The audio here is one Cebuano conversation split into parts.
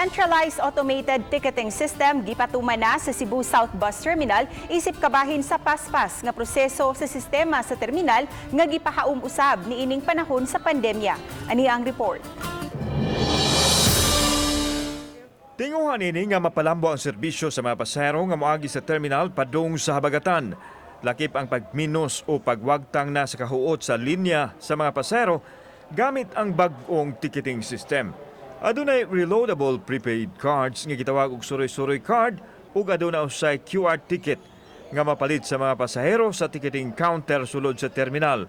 Centralized Automated Ticketing System gipatuman na sa Cebu South Bus Terminal isip kabahin sa paspas nga proseso sa sistema sa terminal nga gipahaum usab niining panahon sa pandemya. Ani ang report. Tinguhan ini nga mapalambo ang serbisyo sa mga pasahero nga moagi sa terminal padung sa habagatan. Lakip ang pagminos o pagwagtang na sa kahuot sa linya sa mga pasahero gamit ang bag-ong ticketing system. Adunay reloadable prepaid cards nga gitawag og suroy-suroy card ug aduna usay QR ticket nga mapalit sa mga pasahero sa ticketing counter sulod sa terminal.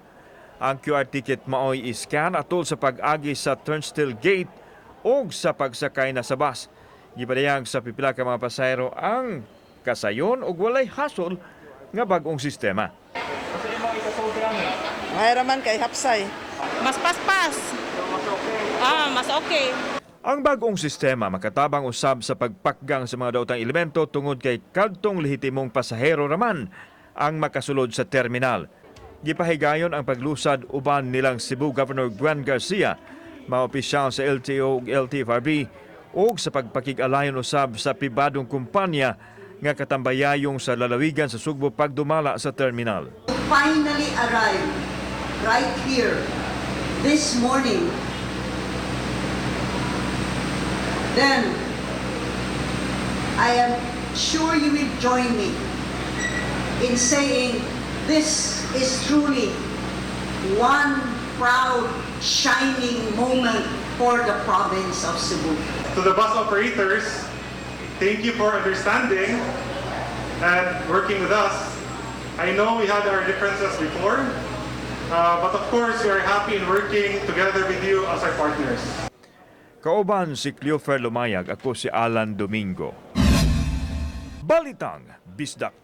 Ang QR ticket maoy i-scan atol sa pag-agi sa turnstile gate o sa pagsakay na sa bus. Gipadayag sa pipila ka mga pasahero ang kasayon ug walay hasol nga bag-ong sistema. May raman kay hapsay. Mas paspas. Mas okay. Ang bag-ong sistema makatabang usab sa pagpakgang sa mga daotang elemento tungod kay kadtong lehitimong pasahero raman ang makasulod sa terminal. Gipahigayon ang paglusad uban nilang Cebu Governor Gwen Garcia, mga opisyal sa LTO ug LTFRB ug sa pagpakig-alayon usab sa pribadong kumpanya nga katambayayong sa lalawigan sa Sugbo pagdumala sa terminal. Finally arrived right here this morning, then I am sure you will join me in saying this is truly one proud, shining moment for the province of Cebu. To the bus operators, thank you for understanding and working with us. I know we had our differences before, but of course we are happy in working together with you as our partners. Kauban si Cleofer Lumayag, ako si Alan Domingo. Balitang Bisdak.